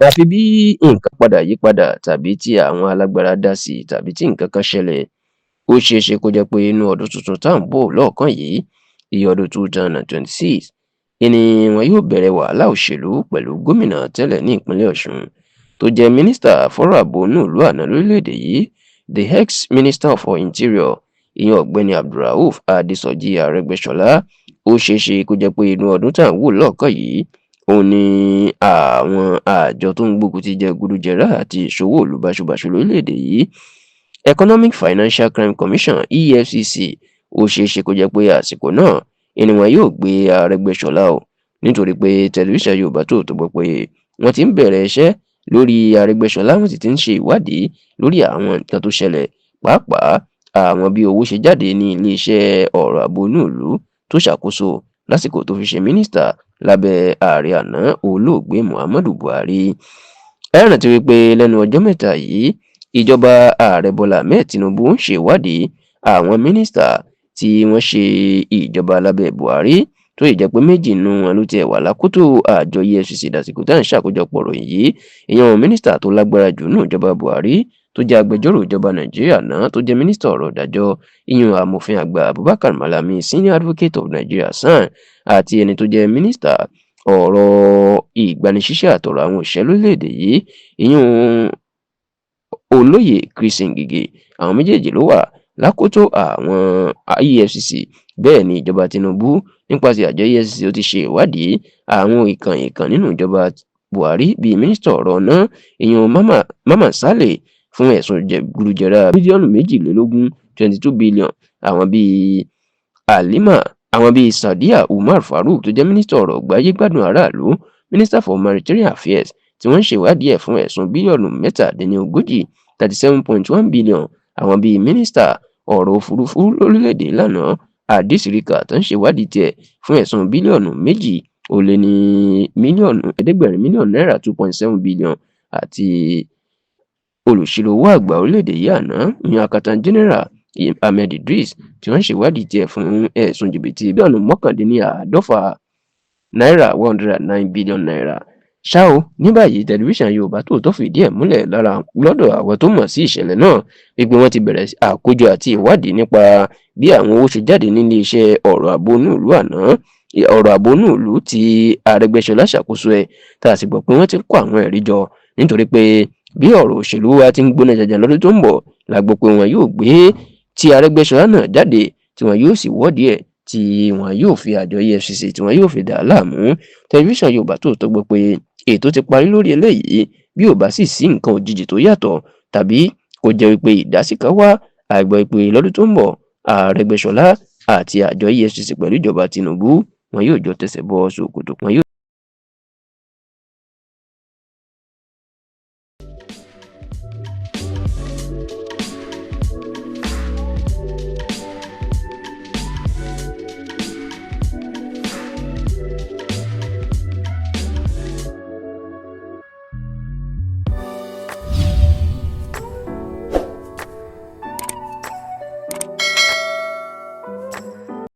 Àfi bí nǹkan padà yí padà tàbí tí àwọn alágbára dá sí i tàbí tí nǹkan kan ṣẹlẹ̀. Ó ṣeé ṣe kó jẹ́ pé inú ọdún tuntun tá à ń bọ̀ lọ́ọ̀ọ́kán yìí, ìyẹn ọdún 2026, ni wọn yóò bẹ̀rẹ̀ wàhálà òṣèlú pẹ̀lú gómìnà tẹ́lẹ̀ ní ìpínlẹ̀ Ọ̀ṣun tó jẹ́ mínísítà fọ́rọ̀ ààbò inú ìlú àná lórílẹ̀‐èdè yìí, the ex-minister for interior, ìyẹn Ọ̀gbẹ́ni Abdulrauf Adésọjí Arẹ́gbẹ́ṣọlá. Ó ṣeé ṣe kó jẹ́ pé inú ọdún tá à ń wò lọ́ọ̀ọ́kán yìí, òun ni àwọn àjọ tó ń gbógun ti jẹgúdújẹrá àti ìṣòwò ìlú báṣubàṣu lórílẹ̀‐èdè yìí, Economic Financial Crime Commission, EFCC, ó ṣeé ṣe kó jẹ́ pé àsìkò náà ni wọn yóò gbé Arẹ́gbẹ́ṣọlá o, nítorí pé Tẹlifíṣàn Yorùbá Tòótọ́ gbọ́ pé wọ́n ti ń bẹ̀rẹ̀ iṣẹ́ lórí Arẹ́gbẹ́ṣọlá, wọ́n sì ti ń ṣe ìwádìí lórí àwọn nǹkan tó ṣẹlẹ̀, pàápàá àwọn bí owó ṣe jáde ní iléeṣẹ́ ọ̀rọ̀ ààbò inú ìlú tó ṣàkóso lásìkò tó fi ṣe mínísítà lábẹ́ ààrẹ àná, Olóògbé Muhammadu Buhari. Ẹ rántí wípé lẹ́nu ọjọ́ mẹ́ta yìí, ìjọba ààrẹ Bọ́lá Ahmed Tinubu ń ṣèwádìí àwọn mínísítà tí wọ́n ṣe ìjọba lábẹ́ Buhari, tó sì jẹ́ pé méjì nínú wọn ló tiẹ̀ wà lákòótó àjọ EFCC dàsìkò tá à ń ṣàkójọpọ̀ ròyìn yìí. Ìyẹn mínísítà tó lágbára jù nínú ìjọba Buhari tó jẹ́ agbẹjọ́rò ìjọba Nàìjíríà náà, tó jẹ́ mínísítà ọ̀rọ̀ ìdájọ́, ìyẹn Amòfin Àgbà Abubakar Malami, Senior Advocate of Nigeria, SAN, àti ẹni tó jẹ́ mínísítà ọ̀rọ̀ ìgbanisíṣẹ́ àtọ̀rọ̀ àwọn òṣìṣẹ́ lórílẹ̀‐èdè yìí, ìyẹn Olóyè Chris Ngige. Àwọn méjèèjì ló wà lákòótó àwọn EFCC. Bẹ́ẹ̀ ni ìjọba Tinubu nípasẹ̀ àjọ EFCC ó ti ṣe ìwádìí àwọn ìkàn ìkàn nínú ìjọba Buhari, bíi mínísítà ọ̀rọ̀ iná, ìyẹn Mamman Saleh, fún ẹ̀sùn jẹgúdújẹrá bílíọ̀nù 22, 22 billion, àwọn bíi Halima, àwọn bíi Sadiya Umar Farouq tó jẹ́ mínísítà ọ̀rọ̀ ìgbáyégbádùn aráàlú, Minister for Humanitarian Affairs, tí wọ́n ń ṣèwádìí ẹ̀ fún ẹ̀sùn bílíọ̀nù 37, 37.1 billion, àwọn bíi mínísítà ọ̀rọ̀ òfurufú lórílẹ̀‐èdè lánàá, Hadi Sirika, tó ń ṣèwádìí tiẹ̀ fún ẹ̀sùn bílíọ̀nù 2 ó lé ní mílíọ̀nù ẹ̀ẹ́dẹ́gbẹ̀rin mílíọ̀nù náírà, 2.7 billion, àti olùṣírò owó àgbà orílẹ̀‐èdè yìí àná, ìyẹn Accountant General Ahmed Idris, tí wọ́n ń ṣèwádìí tiẹ̀ fún ẹ̀sùn jìbìtì bílíọ̀nù 149 náírà, ₦109 billion. Ṣá o, ní báyìí, Tẹlifíṣàn Yorùbá Tòótọ́ fìdí ẹ̀ múlẹ̀ lára lọ́dọ̀ àwọn tó mọ̀ sí ìṣẹ̀lẹ̀ náà wípé wọ́n ti bẹ̀rẹ̀ àkójọ àti ìwádìí nípa bí àwọn owó ṣe jáde nílé iṣẹ́ ọ̀rọ̀ ààbò inú ìlú àná, ọ̀rọ̀ ààbò inú ìlú tí Arẹ́gbẹ́ṣọlá ṣàkóso ẹ̀, tá a sì gbọ́ pé wọ́n ti kó àwọn ẹ̀rí jọ, nítorí pé bí ọ̀rọ̀ òṣèlú wa ti ń gbóná jaja lọ́dún tó ń bọ̀, la gbọ́ pé wọn yóò gbé tí Arẹ́gbẹ́ṣọlá náà jáde, tí wọn yóò sì wọ́ọ̀dì ẹ̀, tí wọn yóò fi àjọ EFCC tí wọn yóò fi dà á láàmú. Tẹlifíṣàn Yorùbá Tòótọ́ gbọ́ pé ètò ti parí lórí eléyìí. Bí ò bá sì sí nǹkan òjijì tó yàtọ̀ tàbí kó jẹ́ wípé ìdásí kan wá, àìgbọ́ pé lọ́dún tó ń bọ̀, Arẹ́gbẹ́ṣọlá àti àjọ EFCC pẹ̀lú ìjọba Tinubu, wọn yóò jọ tẹsẹ̀ bọ ṣòkòtò wọn yóò